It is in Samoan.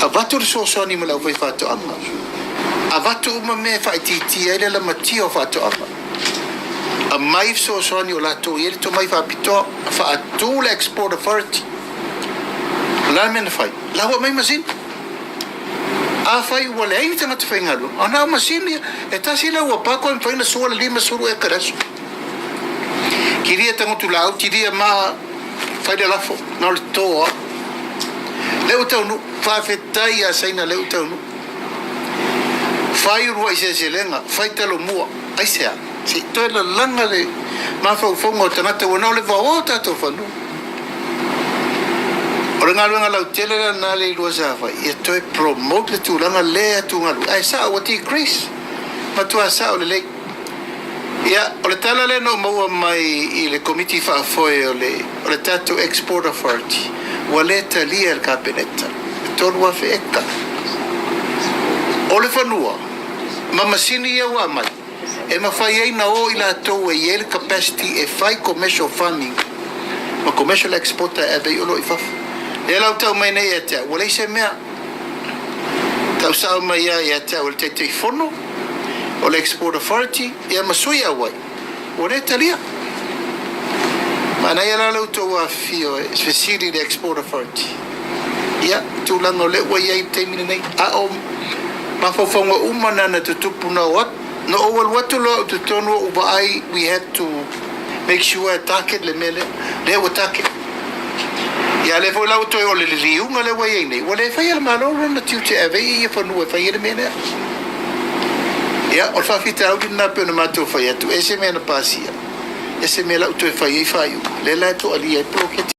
Avatu le fesoasoani mo le aufaifaatoaga. Avatu uma mea e faaitiitia ai le lamatia o faatoaga. Aumai fesoasoani o latou i ai le tomai faapitoa. Faatu le Export Authority. O le a le mea na fai? La ua aumai masini. Afai ua leai ni tagata faigaluega, a na o masini ia, e tasi le ua pako e mafai ona sua le 50 eka i le aso. Kilia tagutu laau, kilia ma fai le lafo, na o le toto lava. Lea ua taunuu, faafetai ia Saina lea ua taunuu. Fai uluai seleselega, fai talomua, aisea? Se i toe lalaga le mafaufauga o tagata ua na o le vaoa o tatou fanua. O le galuega lautele la lena le ilua sa fai, ia toe promote le tulaga lea atugalu, ae sao ua decrease, matua sao lelei. Ia, o le tala lea na ou maua mai i le Komiti Faafoe o le, o le tatou Export Authority, ua le talia e le Kapeneta, e 3,000 eka o le fanua ma masini ia ua aumai, e mafai ai na o i latou e i ai le capacity e fai commercial farming ma commercial exporter e ave ai oloa i fafo. Lea la ua tau mai nei ia te au, ua leai se mea. Tau sao mai lava ia te au e le Taitaifono o le Export Authority ia ma sui auai, ua le talia. Manaia la le outou afifio e fesili i le Export Authority, ia, tulaga o lea ua i ai i le taimi lenei. A o mafaufauga uma na na tutupu na o atu, na ou alu atu loa au i totonu ou vaai, we had to make sure e target le mea lea, lea ua target. Ia lea foi la ua toe o le liliuga lea ua i ai nei, ua le faia e le Malo lona tiute e ave ai ia fanua e fai ai le mea lea. Ia, o le faafitauli lena pei ona matou fai atu, ese mea na pasia, ese mea la ua toe fai ai faaiuga, lea la e toalia ai poloketi.